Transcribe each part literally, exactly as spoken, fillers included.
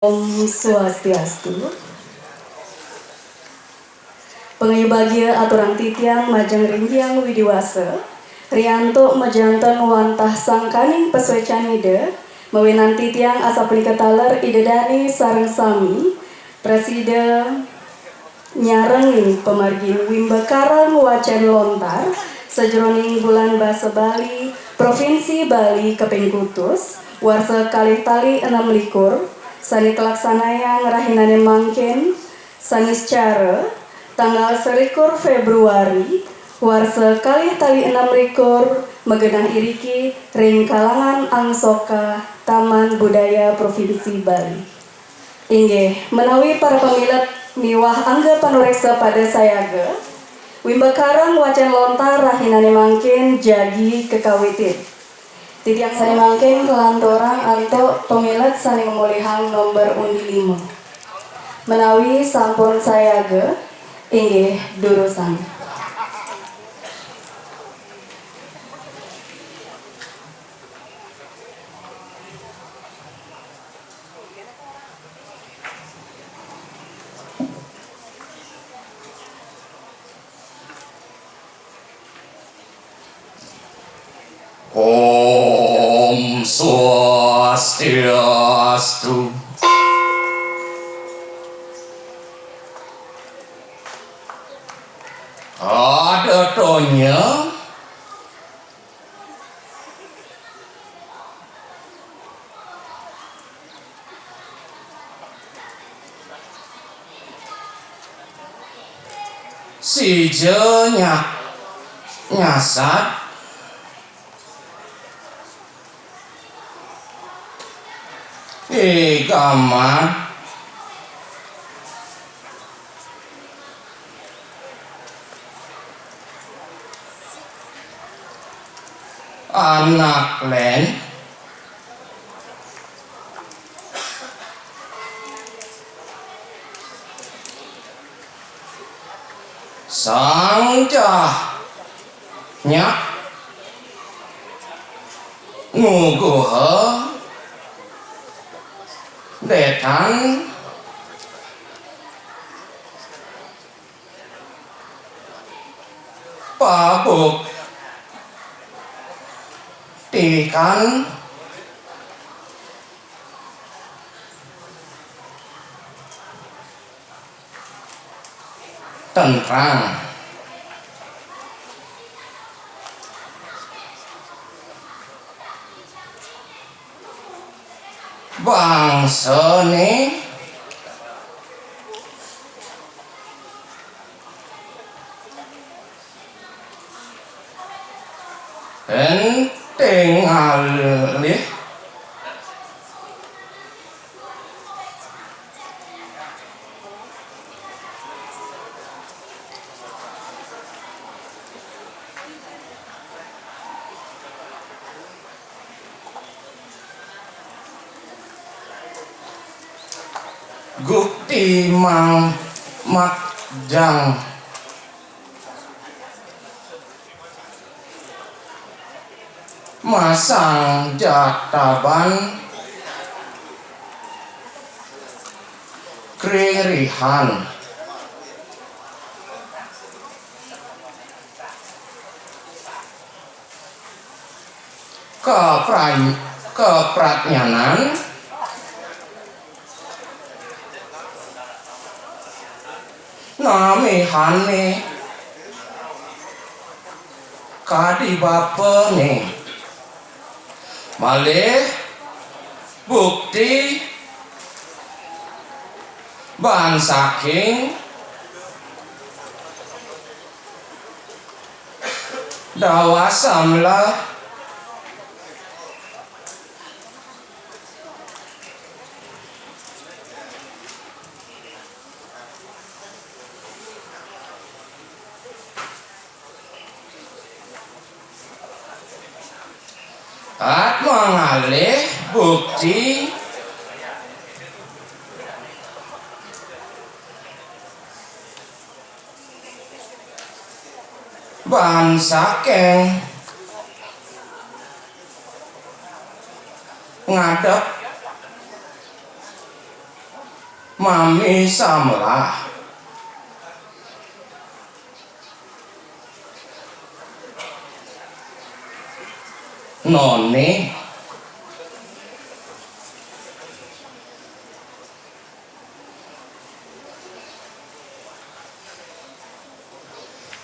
Om Swastiastu. Pangayubagia aturang titiang majeng ring Hyang Widi Wasa, riantuk majanten wantah sangkaning pasuecan Ida, mawinan titiang asapunika taler Ida dane sareng sami prasida nyarengin pamargin wimbakara ngwacen lontar sajeroning Bulan Basa Bali Provinsi Bali kaping kutus, warsa kalih tali enem likur, sane kalaksanayang rahinane mangkin, Saniscara, tanggal selikur Februari, warsa kalih tali enem likur, magenah iriki ring kalangan Angsoka Taman Budaya Provinsi Bali. Inggih, menawi para pamilet miwah angga panureksa pada sayaga, wimbakara ngwacen lontar rahinane mangkin jagi kakawitin. Titiang sane mangkin kalanturang antuk pamilet sane ngamolihang nomor undi lima. Menawi sampun sayaga, inggih durusang. Om Swastiastu. Ada tonya. Sija nya-, nyasat. Ih, gamat. Anak len. Sang Cah Nyak nguguha detan pabuktikan tentrang. Bangsane penting alih. Gukti mang makjang masang jataban kring rihan. Kapran-, kapradnyanan namihane kadi bapane. Malih bukti ban saking dawasa melah. Atma ngalih bukti ban saking ngadep Mami samlah. Noni.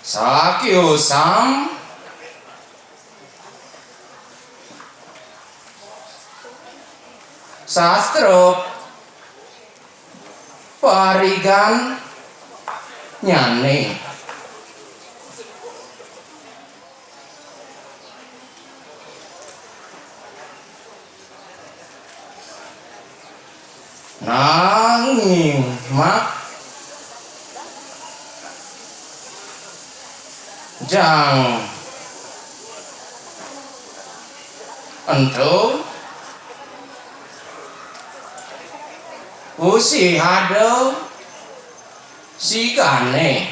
Sakiusam sastra parigan nyane. Nanging mak jang ento usih ada sigane.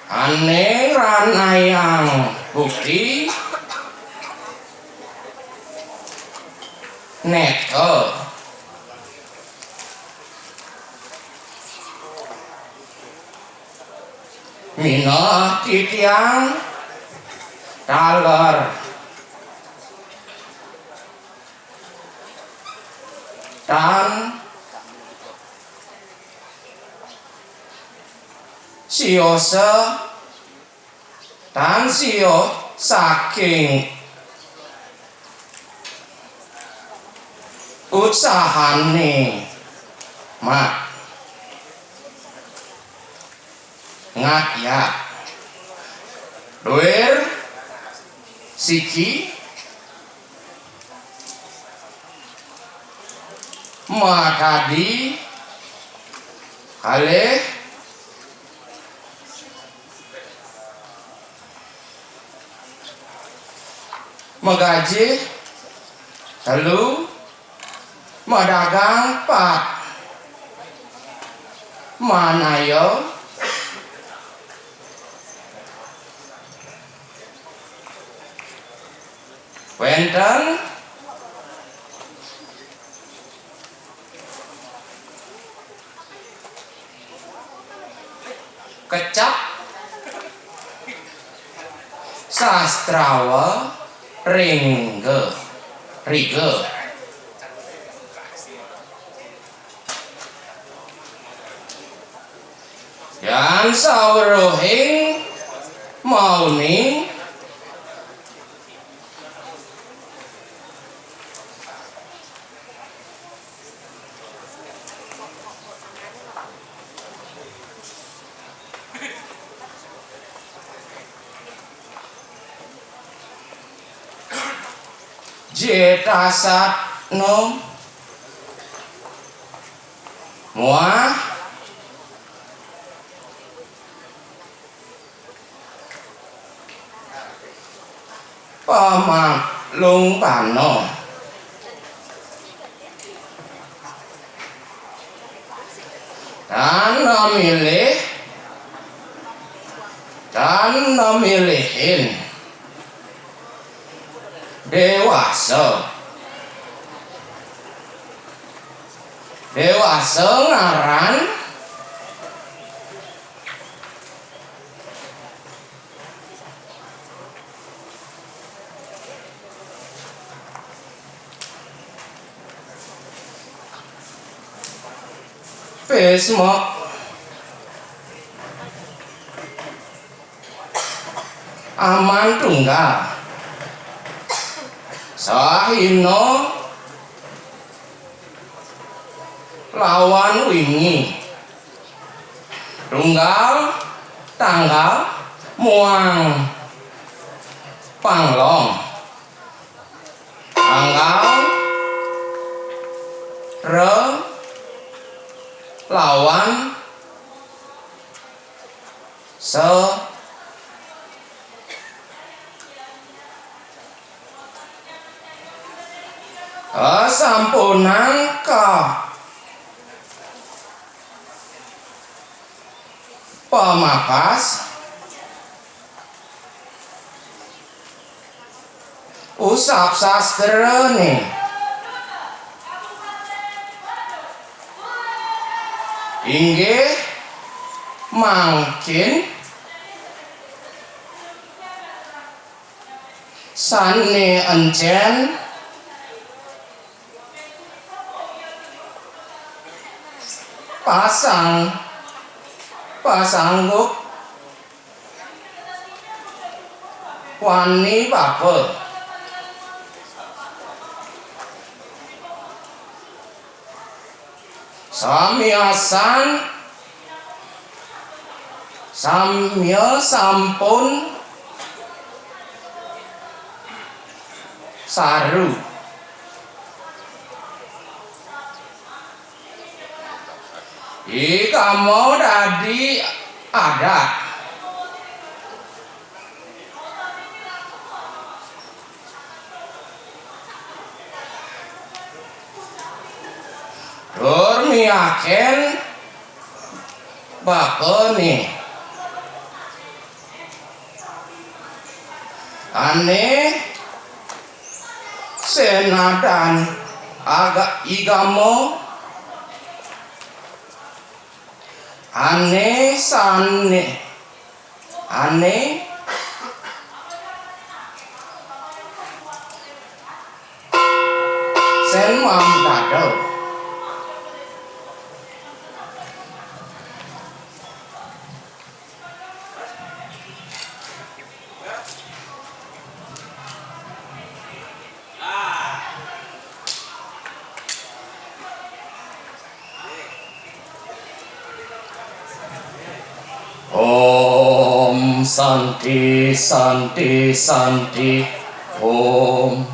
Ane ngranayang bukti neka mineh titiang taler tan siosa tan sio saking utsahane mak. Ngatya. Duir siki matadi kalih magajih telu, madagang pat, manaya wenten kecap sastrawa ringga riga. Yan saweruhing mauning jetasat nom muah pamalungpana. Tan namilih, tan namilihin. Dewasa. Dewasa ngaran Bisma aman tunggal. Sahina lawan wingi. Tunggal, tanggal, muang, panglong. Tanggal, re, lawan, se, eh, sampunang ka pamakas. Usap sastrane. Inggih mangkin sane encen pasang, pasanggup wani bapa. Samiasan, samia sampun saru. Igama dadi adat. Tur miaken bapane. Ane senadan aga igama, ane sane, ane sen mam dadel. Om Santi, Santi, Santi. Om.